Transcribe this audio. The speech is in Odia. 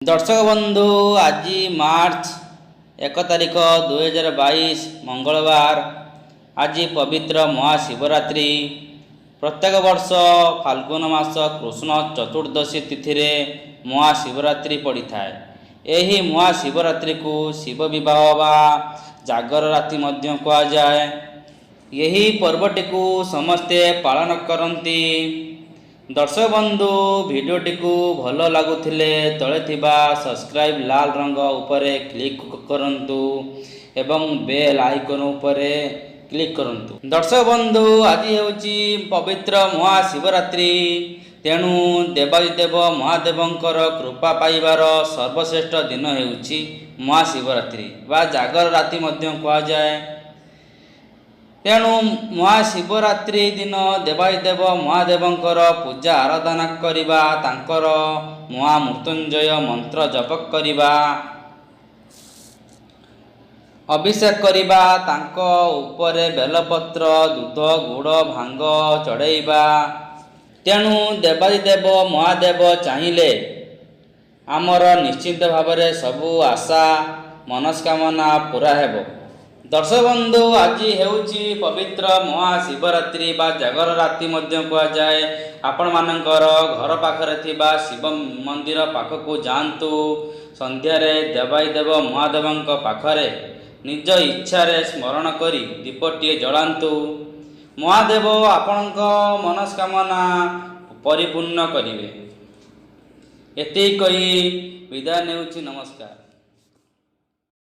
ଦର୍ଶକ ବନ୍ଧୁ, ଆଜି ମାର୍ଚ୍ଚ 1 ତାରିଖ 2022 ମଙ୍ଗଳବାର। ଆଜି ପବିତ୍ର ମହାଶିବରାତ୍ରି। ପ୍ରତ୍ୟେକ ବର୍ଷ ଫାଲ୍ଗୁନ ମାସ କୃଷ୍ଣ ଚତୁର୍ଦ୍ଦଶୀ ତିଥିରେ ମହାଶିବରାତ୍ରି ପଡ଼ିଥାଏ। ଏହି ମହାଶିବରାତ୍ରିକୁ ଶିବ ବିବାହ ବା ଜାଗର ରାତି ମଧ୍ୟ କୁହାଯାଏ। ଏହି ପର୍ବଟିକୁ ସମସ୍ତେ ପାଳନ କରନ୍ତି। ଦର୍ଶକ ବନ୍ଧୁ, ଭିଡ଼ିଓଟିକୁ ଭଲ ଲାଗୁଥିଲେ ତଳେ ଥିବା ସବସ୍କ୍ରାଇବ୍ ଲାଲ ରଙ୍ଗ ଉପରେ କ୍ଲିକ୍ କରନ୍ତୁ ଏବଂ ବେଲ୍ ଆଇକନ୍ ଉପରେ କ୍ଲିକ୍ କରନ୍ତୁ। ଦର୍ଶକ ବନ୍ଧୁ, ଆଜି ହେଉଛି ପବିତ୍ର ମହାଶିବରାତ୍ରି। ତେଣୁ ଦେବାଦିଦେବ ମହାଦେବଙ୍କର କୃପା ପାଇବାର ସର୍ବଶ୍ରେଷ୍ଠ ଦିନ ହେଉଛି ମହାଶିବରାତ୍ରି ବା ଜାଗର ରାତି ମଧ୍ୟ କୁହାଯାଏ। ତେଣୁ ମହାଶିବରାତ୍ରି ଦିନ ଦେବାଦିଦେବ ମହାଦେବଙ୍କର ପୂଜା ଆରାଧନା କରିବା, ତାଙ୍କର ମହାମୃତ୍ୟୁଞ୍ଜୟ ମନ୍ତ୍ର ଜପ କରିବା, ଅଭିଷେକ କରିବା, ତାଙ୍କ ଉପରେ ବେଲପତ୍ର, ଦୁଧ, ଗୁଡ଼, ଭାଙ୍ଗ ଚଢ଼େଇବା। ତେଣୁ ଦେବାଦିଦେବ ମହାଦେବ ଚାହିଁଲେ ଆମର ନିଶ୍ଚିତ ଭାବରେ ସବୁ ଆଶା ମନସ୍କାମନା ପୂରା ହେବ। ଦର୍ଶକ ବନ୍ଧୁ, ଆଜି ହେଉଛି ପବିତ୍ର ମହାଶିବରାତ୍ରି ବା ଜାଗର ରାତି ମଧ୍ୟ କୁହାଯାଏ। ଆପଣମାନଙ୍କର ଘର ପାଖରେ ଥିବା ଶିବ ମନ୍ଦିର ପାଖକୁ ଯାଆନ୍ତୁ। ସନ୍ଧ୍ୟାରେ ଦେବାଦିଦେବ ମହାଦେବଙ୍କ ପାଖରେ ନିଜ ଇଚ୍ଛାରେ ସ୍ମରଣ କରି ଦୀପଟିଏ ଜଳାନ୍ତୁ। ମହାଦେବ ଆପଣଙ୍କ ମନସ୍କାମନା ପରିପୂର୍ଣ୍ଣ କରିବେ। ଏତିକି କହି ବିଦାୟ ନେଉଛି। ନମସ୍କାର।